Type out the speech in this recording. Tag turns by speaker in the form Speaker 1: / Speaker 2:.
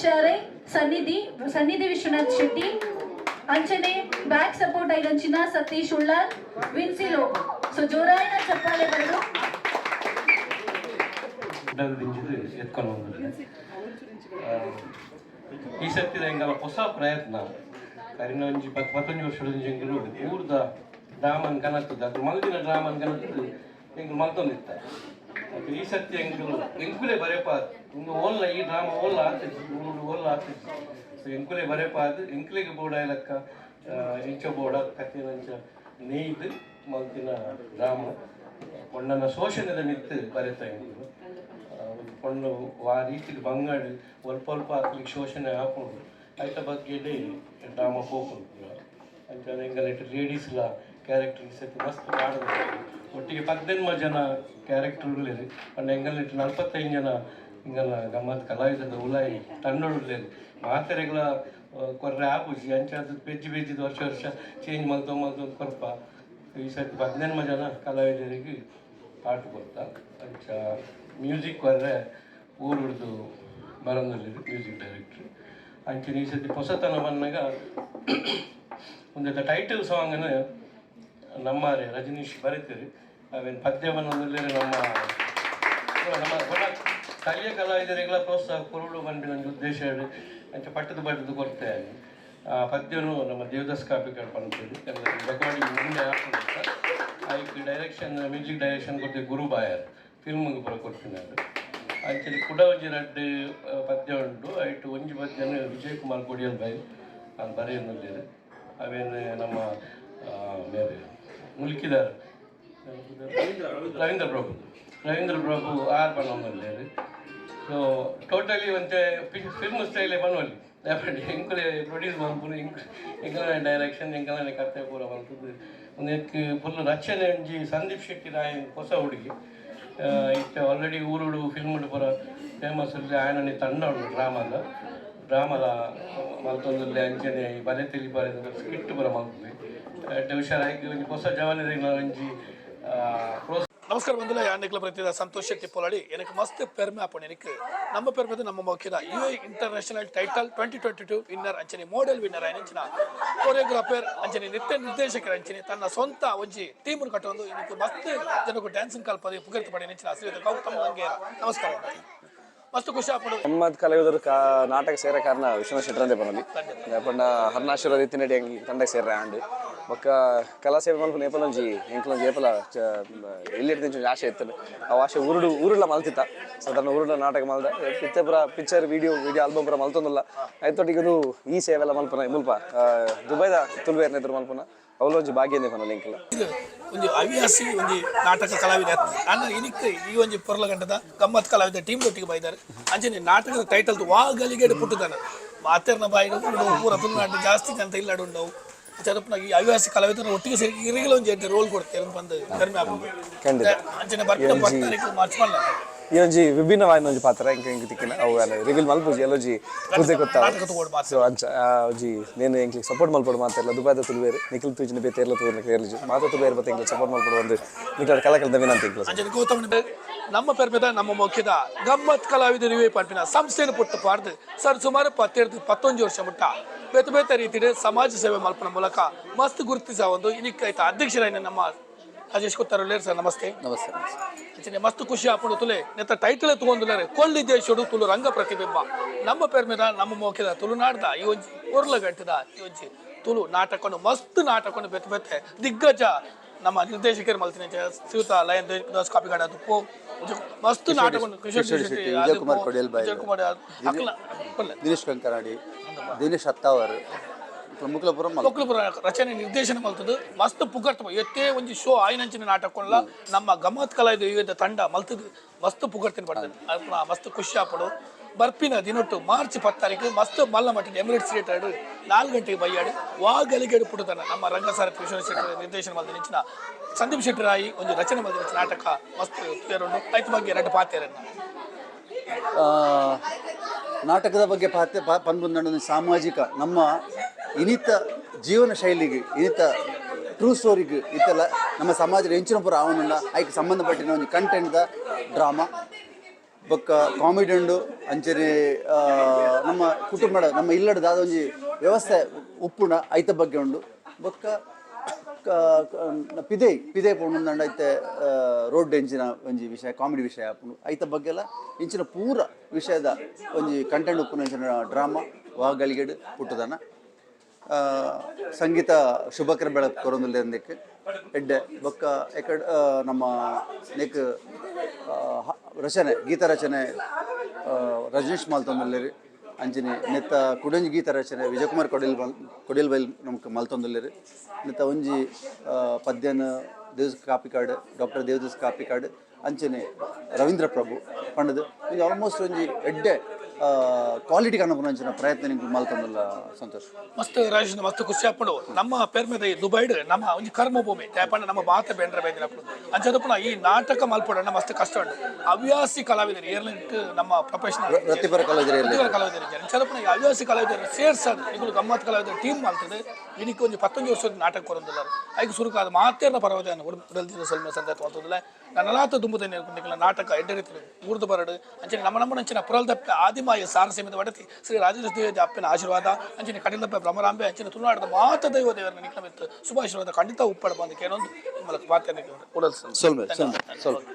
Speaker 1: ಸತೀಶ್ ಸನ್ನಿಧಿ ಸನ್ನಿಧಿ ವಿಶ್ವನಾಥ್ ಶೆಟ್ಟಿ. ಅಂಚನೆ ಬ್ಯಾಕ್ ಸಪೋರ್ಟ್ ಐದಂಚಿನ ಸತೀಶ್ ಉಳ್ಳಾಲ್, ವಿನ್ಸಿ ಲೋಬೋ. ಸೊ ಜೋರಾಯಿನ ಚಪ್ಪಾಳೆ ಬರಡು.
Speaker 2: ದಿಂಜಿದ್ ಎತ್ಕೊಂಡು ಬಂದಿದೆ. ಈ ಸರ್ತಿದ ಎಂಗಲ ಹೊಸ ಪ್ರಯತ್ನ. ಕರಿನ ಒಂಜಿ 10, 15 ವರ್ಷದ ಎಂಕುಲು ಊರ್ದ ಡ್ರಾಮನ್ ಕನತ್ತದ, ಅದು ಮಲ್ದಿನ ಡ್ರಾಮನ್ ಕನತ್ತದ ಎಂಕುಲು ಮಲ್ತೊಂದಿತ್ತ. ಅತ್ತ ಈ ಸರ್ತಿ ಎಂಕುಲು ಎಂಕುಲೆ ಬರೆಪಾದ್. ಇಂದು ಓಲ್ಲ ಈ ಡ್ರಾಮ ಓಲ್ಲ ಆತಿಜಿ, ಊರುಡು ಓಲ್ಲ ಆತಿಜಿ. ಸೊ ಎಂಕುಲೆ ಬರೆಪಾದ್, ಎಂಕುಲೆಗ್ ಬೋಡಾಯ್ಲಕ್ಕ, ಎಂಚ ಬೋಡ ಕತ್ತಿನಂಚ ನೇಯ್ದು ಮಲ್ತಿನ ಡ್ರಾಮ. ಪೊಣ್ಣನ ಶೋಷಣೆದ ಮಿತ್ತು ಬರೆತ ಎಂಕುಲು. ಒಂದು ಪೊಣ್ಣು ವಾ ರೀತಿಗೆ ಬಂಗಾಡು, ಒಲ್ಪ ಒಲ್ಪ ಅಕ್ಲಿಗೆ ಶೋಷಣೆ ಆಪುಂಡು, ಐತ ಬಗ್ಗೆ ಡ್ರಾಮ ಪೋಪುಂಡು ಪೂರ. ಅಂಚನೆ ಎಂಗಲೆಟ್ ಲೇಡೀಸ್ಲ ಕ್ಯಾರೆಕ್ಟರ್ ಈ ಸತಿ ಮಸ್ತ್ ಮಾಡೋದು. ಒಟ್ಟಿಗೆ 18 ಜನ ಕ್ಯಾರೆಕ್ಟರ್ ಉಲ್ಲೆರ್. ಪಂಡ ಎಂಗಲೆಟ್ 45 ಜನ ಇಂಗಲ ಗಮ್ಮತ್ ಕಲಾವಿದದ ಉಲಾಯಿ ತಂಡೊಡು ಉಲ್ಲೆರ್. ಮಾತೆರೆಗ್ಲ ಕೊರ್ರೆ ಆಪುಜಿ. ಅಂಚಾದ್ ಪೆಜ್ಜಿ ಪೆಜ್ಜಿದ ವರ್ಷ ವರ್ಷ ಚೇಂಜ್ ಮಲ್ತೊ ಮಲ್ತೊಂದು ಕೊರ್ಪ. ಈ ಸರ್ತಿ 18 ಜನ ಕಲಾವಿದರಿಗೆ ಪಾಠ ಕೊರ್ತ. ಅಂಚ ಮ್ಯೂಸಿಕ್ ಕೊರ್ರೆ ಊರುಡ್ದು ಬರಂದುಲ್ಲೆರ್ ಮ್ಯೂಸಿಕ್ ಡೈರೆಕ್ಟ್ರ್. ಅಂಚನೆ ಈ ಸರ್ತಿ ಪೊಸತನ ಬನ್ನಗ ಒಂದೆತ ಟೈಟಲ್ ಸಾಂಗ್ನ ನಮ್ಮಾರೆ ರಜನೀಶ್ ಬರೆತರು. ಅವೇನು ಪದ್ಯ ಬನ್ನೊಂದುಲ್ಲೆರ್. ನಮ್ಮ ನಮ್ಮ ಬಣ್ಣ ಸ್ಥಳೀಯ ಕಲಾವಿದರಿಗೆಲ್ಲ ಪ್ರೋತ್ಸಾಹ ಕೊರಡು ಪನ್ಪಿನ ಒಂಜಿ ಉದ್ದೇಶ. ಅಂಚ ಪಟ್ಟದ ಪಟ್ಟದ ಕೊರ್ತೆ. ಆ ಪದ್ಯನು ನಮ್ಮ ದೇವದಾಸ್ ಕಾಪಿಕಾಡ್ ಪನ್ಪೆರ್. ರೆಕಾರ್ಡಿಂಗ್ ಮುಂದೆ ಆಪುಂಡು. ಐಕ್ ಡೈರೆಕ್ಷನ್, ಮ್ಯೂಸಿಕ್ ಡೈರೆಕ್ಷನ್ ಕೊರ್ತೆ ಗುರು ಬಾಯರ್, ಫಿಲ್ಮ್ಗೆ ಪೂರ ಕೊರ್ಪಿನಾರ್. ಅಂಚನೆ ಕುಡ ಒಂಜಿ ರಡ್ಡ್ ಪದ್ಯ ಉಂಟು. ಐಟ್ ಒಂಜಿ ಪದ್ಯನ ವಿಜಯ್ ಕುಮಾರ್ ಕೊಡಿಯಲ್ ಬೈಲ್ ನಾನು ಬರೆಯೊಂದುಲ್ಲೆರ್. ಅವೇನು ನಮ್ಮ ಬೇರೆ ಮುಲ್ಕಿದಾರ್ ರವೀಂದ್ರ ಪ್ರಭು, ರವೀಂದ್ರ ಪ್ರಭು ಆರ್ ಪನ್ನೊಂದುಲ್ಲೆರ್. ಸೊ ಟೋಟಲಿ ಒಂತೆ ಫಿಲ್ಮ್ ಸ್ಟೈಲೇ ಪನೊಲಿ. ಎಂಕುಲೆ ಪ್ರೊಡ್ಯೂಸ್ ಮಲ್ಪುನು, ಎಂಕ್ ಎಂಕಲನೆ ಡೈರೆಕ್ಷನ್, ಎಂಕಲನೆ ಕತೆ ಪೂರ ಮಲ್ತುದು. ಒಂದೆಕ್ ಫುಲ್ ರಚನೆ ಒಂಜಿ ಸಂದೀಪ್ ಶೆಟ್ಟಿ ರಾಯ್, ಹೊಸ ಹುಡುಗಿ, ಇತ್ತೆ ಆಲ್ರೆಡಿ ಊರುಡು ಫಿಲ್ಮ್ ಪೂರ ಫೇಮಸ್ ಉಲ್ಲೆ. ಆಯನನೆ ತಂಡ ಉಂಡು, ಡ್ರಾಮಾದ ಡ್ರಾಮದ ಮಲ್ತೊಂದುಲ್ಲೆ. ಅಂಚನೆ ಈ ಬಲೆ ತೆಲಿ ಬರೆದ ಸ್ಕಿಟ್ ಪೂರ ಮಲ್ತುವೆ. ಎಡ್ಡೆ ಹುಷಾರಾಗಿ ಒಂಜಿ ಹೊಸ ಜವನರಿಗೆ ಒಂಜಿ ಪ್ರೋತ್ಸಾಹ.
Speaker 3: ನಮಸ್ಕಾರ ಬಂಧುಲ, ಯಾನಿಕ್ಲ ಪ್ರತಿದ ಸಂತೋಷ್ ಶೆಟ್ಟಿ ಪೊಲಾಡಿ. எனக்கு ಮಸ್ತ್ ಪೆರ್ಮೆ ಆಪುಂಡು. എനിക്ക് ನಮ್ಮ ಪೆರ್ಮೆದ ನಮ್ಮ ಮುಖ್ಯದ UAE International title 2022 winner, ಅಂಚನೆ ಮಾಡೆಲ್ ವಿನ್ನರ್ ಅಂಚಿನ ಕೊರಿಯೋಗ್ರಾಫರ್, ಅಂಚನೆ ನೃತ್ಯ ನಿರ್ದೇಶಕರ, ಅಂಚನೆ ತನ್ನ ಸ್ವಂತ ಒಂಜಿ ಟೀಮ್ ಕಟ್ಟೊಂದು ಇದಕ್ಕೆ ಮಸ್ತ್ ಜನಕ್ಕೆ ಡ್ಯಾನ್ಸಿಂಗ್ ಕಲ್ಪದೆ ಪುಗರ್ತೆ ಪಡೆಯಿನ ಶ್ರೀಯುತ ಗೌತಮ್ ಗಂಗೇರ. ನಮಸ್ಕಾರ, ಮಸ್ತ್ ಖುಷಿ ಆಪುಂಡು.
Speaker 4: ನಮ್ಮದ್ ಕಲಾವಿದರು ಕಾ ನಾಟಕ ಸೇರ ಕಾರಣ ವಿಶ್ವನಾಥ್ ಶೆಟ್ಟರಂದೆ ಪನೊಲಿ. ಪಂಡ ಹರ್ನಾಶೀರ್ವಾದ ಇತ್ತಿನಡಿ ತಂಡಕ್ಕೆ ಸೇರ್ರೆ ಆಂಡ್. ಬೊಕ್ಕ ಕಲಾ ಸೇವೆ ಮಲ್ಪುನ ಏಪಲೊಂಜಿ ಎಂಕ್ಲೊಂಜಿ ಏಪಲ ಎಲ್ಲಿಡ್ದಿಂಚ ಒಂಜಿ ಆಶೆ ಇತ್ತುಂಡು. ಆ ಆಶೆ ಊರುಡು ಊರುಡ್ಲ ಮಲ್ತಿತ್ತ. ಸಾಧಾರಣ ಊರುಡ್ಲ ನಾಟಕ ಮಲ್ದ. ಇತ್ತೆ ಪೂರ ಪಿಕ್ಚರ್, ವಿಡಿಯೋ ವಿಡಿಯೋ ಆಲ್ಬಮ್ ಪೂರ ಮಲ್ತೊಂದುಲ್ಲ. ಐತೊಟ್ಟಿಗೆ ಇದು ಈ ಸೇವೆ ಎಲ್ಲ ಮಲ್ಪುನ ಮುಲ್ಪ ದುಬೈದ ತುಳುವೇರ್ನ ಎದುರು ಮಲ್ಪುನ ಅವಲೊಂಜಿ ಭಾಗ್ಯ ಪನೊಲಿ ಎಂಕಲ.
Speaker 3: ಇದು ಒಂಜಿ ಹವ್ಯಾಸಿ, ಒಂಜಿ ನಾಟಕ ಕಲಾವಿದ. ಅನ್ನ ಇನಿಕ್ ಈ ಒಂಜಿ ಪೊರ್ಲ ಗಂಟದ ಗಮ್ಮತ್ ಕಲಾವಿದ ಟೀಮ್ ಒಟ್ಟಿಗೆ ಬೈದಾರೆ. ಅಂಚನೆ ನಾಟಕದ ಟೈಟಲ್ ವಾ ಗಲಿಗೆಡ್ ಪುಟ್ಟುದಾನ ಮಾತೆರ್ನ ಬಾಯಿಡು ಉಂಡು. ಪೂರ ತುಳುನಾಡು ಜಾಸ್ತಿ ಜನ ಇಲ್ಲಡು ಉಂಡವು. ಚದಪ್ಪನ ಈ ಹವ್ಯಾಸಿ ಕಲಾವಿದರ ಒಟ್ಟಿಗೆ ಸೇರಿ ಇರಿಗಲ ಒಂಜಿ ಎಡ್ಡೆ ರೋಲ್ ಕೊಡ್ತೇವೆ ಬಂದು ಕಡಿಮೆ ಆಪುಂಡು.
Speaker 4: ಖಂಡಿತ.
Speaker 3: ಅಂಚನೆ ಬರ್ಪಿನ 10 ತಾರೀಕು ಮಾರ್ಚ್ ಮಲ್ಲ.
Speaker 4: ಈ ಒಂಜಿ ವಿಭಿನ್ನವಾದ ಒಂಜಿ ಪಾತ್ರ ಎಂಕ್ ಎಂಕ್ ತಿಕ್ಕಿನ. ಅವು ರಿವೀಲ್ ಮಲ್ಪುಜಿ, ಎಲ್ಲೊಂಜಿ ಪೂಜೆ ಗೊತ್ತಾವ.
Speaker 3: ನಾಟಕ ತಗೋಡು ಮಾತ್ರ.
Speaker 4: ಸೊ ಅಂಚ ಒಂಜಿ ನೇನು ಎಂಕ್ಲಿಗೆ ಸಪೋರ್ಟ್ ಮಲ್ಪೊಡು ಮಾತೆರ್ಲ. ದುಬೈದ ತುಳುವೇರು ನಿಖಿಲ್ ತೂಜಿನ ಬೇತೆ ಏರ್ಲ ತೂರ್ನ ಏರ್ಲಿಜಿ. ಮಾತ ತುಳುವೇರು ಬತ್ತೆ ಎಂಕ್ಲಿಗೆ ಸಪೋರ್ಟ್ ಮಲ್ಪೊಡು ಒಂದು ನಿಖಿಲ್ ಕಲಾಕಲ್ದ ವಿನಂತಿ ಎಂಕ್ಲ.
Speaker 3: ಅಂಚನೆ ಗೌತಮನ ನಮ್ಮ ಪೆರ್ಮೆದ ನಮ್ಮ ಮುಖ್ಯದ ಗಮ್ಮತ್ ಕಲಾವಿದರು ಇವೆ ಪನ್ಪಿನ ಸಂಸ್ಥೆಯನ್ನು ಪುಟ್ಟು ಪಾರ್ದು ಸರ್ ಸುಮಾರು 10ರ್ದು 11 ವರ್ಷ ಮುಟ್ಟ ಬೇತೆ ಬೇತೆ ರೀತಿಯ ಸಮಾಜ ಸೇವೆ ಮಲ್ಪನ ಮೂಲಕ ಮಸ್ತ್ ಗುರುತಿಸ ಒಂದು ಇನಿಕ್ ಐತ ಅಧ್ಯಕ್ಷರಾಯಿನ ನಮ್ಮ ರಾಜೇಶ್ ಕೊತ್ತಾರ ಸರ್, ನಮಸ್ತೆ.
Speaker 5: ನಮಸ್ತೆ.
Speaker 3: ಅಂಚನೆ ಮಸ್ತ್ ಖುಷಿ ಆಪುಂಡು. ತುಲೆ ನೆತ್ತ ಟೈಟಲ್ ತಗೊಂದುಲ್ಲಾರೆ, ಕೊಳ್ಳಿ ದೇಶಡು ತುಳು ರಂಗ ಪ್ರತಿಬಿಂಬ. ನಮ್ಮ ಪೆರ್ಮೆದ ನಮ್ಮ ಮೋಕೆದ ತುಳುನಾಡ್ದ ಈ ಒಂಜಿ ಉರ್ಲ ಗಂಟದ ಈ ಒಂಜಿ ತುಳು ನಾಟಕನು, ಮಸ್ತ್ ನಾಟಕನು ಬೇತೆ ಬೇತೆ ದಿಗ್ಗಜ ನಮ್ಮ ನಿರ್ದೇಶಕರು ಮಲ್ತಿನ ಶ್ರೀಯುತ ಲಯನ್ ದಾಸ್ ಕಾಪಿಗಾಡ ಅದು ಮಸ್ತ್ ನಾಟಕವನ್ನು ಕಿಶೋರ್
Speaker 5: ಕಿಶೋರ್
Speaker 3: ಶೆಟ್ಟಿ,
Speaker 5: ಶೆಟ್ಟಿ, ವಿಜಯ್ ಕುಮಾರ್
Speaker 3: ಅದು
Speaker 5: ಕೊಡಿಯಲ್ ಬೈಲ್.
Speaker 3: ವಿಜಯ್ ಕುಮಾರ್ ಅಕ್ಲ ಪಲ್ಲೆ.
Speaker 5: ದಿನೇಶ್ ಕಂಕನಾಡಿ, ದಿನೇಶ್ ಅತ್ತಾವರ್, ಮುಕ್ಲಪುರ.
Speaker 3: ಮೊಕ್ಲುಪುರ ರಚನೆ ನಿರ್ದೇಶನ ಮಲ್ತದು ಮಸ್ತ್ ಪುಗರ್ತ. ಎತ್ತೇ ಒಂಜಿ ಶೋ ಆಯಿನಂಚಿನ ನಾಟಕೊಂಡ್ಲ ನಮ್ಮ ಗಮ್ಮತ್ ಕಲಾವಿದ ವಿವಿಧ ತಂಡ ಮಲ್ತದು ಮಸ್ತ್ ಪುಗರ್ತಿನ ಪಡ್ತದೆ. ಅಲ್ಪ ಮಸ್ತ್ ಖುಷಿ ಆಪುಂಡು. ಬರ್ಪಿನ ದಿನೊಟ್ಟು ಮಾರ್ಚ್ 10 ತಾರೀಕು ಮಸ್ತ್ ಮಲ್ಲ ಮಟ್ಟಿನ ಎಮಿರೇಟ್ಸ್ ಥಿಯೇಟರ್ 4 ಗಂಟೆಗೆ ಬಯ್ಯಾಡು ವಾ ಗಲಿಗೆಡು ಪುಟ್ಟುದನ ನಮ್ಮ ರಂಗಸಾರಥಿ ವಿಶ್ವನಾಥ್ ಶೆಟ್ಟಿ ನಿರ್ದೇಶನ ಮಲ್ದ ನಿಂಚಿನ ಸಂದೀಪ್ ಶೆಟ್ಟಿ ರಾಯಿ ಒಂದು ರಚನೆ ಮಲ್ದ ನಾಟಕ ಮಸ್ತ್ ತೇರುಂಡು. ಐತ ಬಗ್ಗೆ ಎರಡು ಪಾತೆರನ್ನ.
Speaker 5: ನಾಟಕದ ಬಗ್ಗೆ ಪಾತೆ ಪನ್ಪುಂದಂಡ ಸಾಮಾಜಿಕ ನಮ್ಮ ಇನಿತ ಜೀವನ ಶೈಲಿಗೆ, ಇನಿತ ಟ್ರೂ ಸ್ಟೋರಿಗೆ, ಇತ್ತೆಲ್ಲ ನಮ್ಮ ಸಮಾಜದ ಎಂಚಿನ ಪೂರ ಆವೊಂದುಂಡ, ಐಕ್ ಸಂಬಂಧಪಟ್ಟಿನ ಒಂಜಿ ಕಂಟೆಂಟ್ದ ಡ್ರಾಮಾ. ಬೊಕ್ಕ ಕಾಮಿಡಿ ಉಂಡು. ಅಂಚನೆ ನಮ್ಮ ಕುಟುಂಬದ, ನಮ್ಮ ಇಲ್ಲಡ ದಾದ ಒಂಜಿ ವ್ಯವಸ್ಥೆ ಉಪ್ಪುನ ಐತ ಬಗ್ಗೆ ಉಂಡು. ಬೊಕ್ಕ ಪಿದೈ ಪಿದೈ ಪೋಂಡು ಐತೆ ರೋಡ್ ಎಂಚಿನ ಒಂಜಿ ವಿಷಯ, ಕಾಮಿಡಿ ವಿಷಯ ಆಪುಂಡು. ಐತ ಬಗ್ಗೆ ಎಲ್ಲ ಇಂಚಿನ ಪೂರ ವಿಷಯದ ಒಂಜಿ ಕಂಟೆಂಟ್ ಉಪ್ಪುನ ಇಂಚಿನ ಡ್ರಾಮಾ ವಾ ಗಳಿಗೆಡ್ ಪುಟ್ಟುದನ. ಸಂಗೀತ ಶುಭಕರ ಬೆಳಕು ಕೊರೊಂದುಲ್ಲೆರ್ ಎಡ್ಡೆ. ಬೊಕ್ಕ ಎಕಡ್ ನಮ್ಮ ನೆಕ್ ರಚನೆ, ಗೀತ ರಚನೆ ರಜನೀಶ್ ಮಲ್ತೊಂದುಲ್ಲೆರ್. ಅಂಚನೆ ನೆತ್ತ ಕುಡೊಂಜಿ ಗೀತ ರಚನೆ ವಿಜಯಕುಮಾರ್ ಕೊಡಿಲ್ ಕೊಡಿಲ್ ಬೈಲ್ ನಮಕ್ ಮಲ್ತೊಂದುಲ್ಲೆರ್. ನೆತ್ತ ಒಂಜಿ ಪದ್ಯನ ದೇವಸ್ ಕಾಪಿಕಾಡ್, ಡಾಕ್ಟರ್ ದೇವದಾಸ್ ಕಾಪಿಕಾಡ್, ಅಂಚನೆ ರವೀಂದ್ರ ಪ್ರಭು ಪಂಡದು ಒಂಜಿ ಆಲ್ಮೋಸ್ಟ್ ಒಂಜಿ ಎಡ್ಡೆ ಕ್ವಾಲಿಟಿ ಕನಪುನಂಚಿನ ಪ್ರಯತ್ನ ನಿಂಕ್ ಮಲ್ತೊಂದುಲ್ಲ ಸಂತೋಷ್.
Speaker 3: ಮಸ್ತ್ ರಾಜೇಶ್, ಮಸ್ತ್ ಖುಷಿ ಆಪುಂಡು. ನಮ್ಮ ಪೆರ್ಮೆದ ಈ ದುಬೈಡ್ ನಮ್ಮ ಒಂಜಿ ಕರ್ಮ ಭೂಮಿ ಪಂಡ ನಮ್ಮ ಮಾತ ಬೆಂಡ್ರೆ ಬೈದಿನಕುಲು. ಅಂಚದಪ್ಪುನ ಈ ನಾಟಕ ಮಲ್ಪೊಡನ್ನ ಮಸ್ತ್ ಕಷ್ಟ ಉಂಟು. ಹವ್ಯಾಸಿ ಕಲಾವಿದರು ಏರ್ಲಿಂಟ್ ನಮ್ಮ ಪ್ರೊಫೆಷನಲ್
Speaker 5: ವೃತ್ತಿಪರ ಕಲಾವಿದರು ಏರ್ಲ
Speaker 3: ವೃತ್ತಿಪರ ಕಲಾವಿದರು ಇದ್ದಾರೆ. ಅಂಚದಪ್ಪುನ ಈ ಹವ್ಯಾಸಿ ಕಲಾವಿದರು ಸೇರ್ಸದು ನಿಕುಲು ಗಮ್ಮತ್ ಕಲಾವಿದರು ಟೀಮ್ ಮಲ್ತದೆ. ಇನಿಕ್ ಒಂಜಿ 19 ವರ್ಷದ ನಾಟಕ ಕೊರೊಂದುಲ್ಲಾರ. ಐಕ್ ಸುರುಕಾದ ಮಾತೇರ್ನ ಪರ್ವತ ಉಡಲ್ದಿನ ಸೊಲ್ಮೆ ಸಂದರ್ಭ ಮಲ್ತೊಂದುಲ್ಲ. ನನ್ನಲಾತ ದುಂಬುದನೆ ನಿಕಲ ನಾಟಕ ಎಡ್ಡೆ ರೀತಿ ಊರ್ದು ಬರಡು. ಅಂಚನೆ ನಮ್ಮ ನಮ್ಮ ನಂಚಿನ ಪುರಲ್ದಪ್ಪೆ ಆದಿಮಾಯ ಸಾರಸೀಮದ ಒಡತಿ ಶ್ರೀ ರಾಜೇಶ್ವರ ಅಪ್ಪನ ಆಶೀರ್ವಾದ, ಅಂಚನೆ ಕಡಿಲಪ್ಪ ಭ್ರಮರಾಂಬೆ, ಅಂಚನೆ ತುಳುನಾಡದ ಮಾತ ದೈವ ದೇವರ ನಿಕಲ ಮಿತ್ತು ಶುಭಾಶೀರ್ವಾದ ಖಂಡಿತ ಉಪ್ಪಡ ಬಂದು ಕೇಳೊಂದು ನಿಮ್ಮಲ ಮಾತೇನ ಉಡಲ್.
Speaker 5: ಸೊಲ್ಮೆ ಸೊಲ್ಮೆ ಸೊಲ್ಮೆ.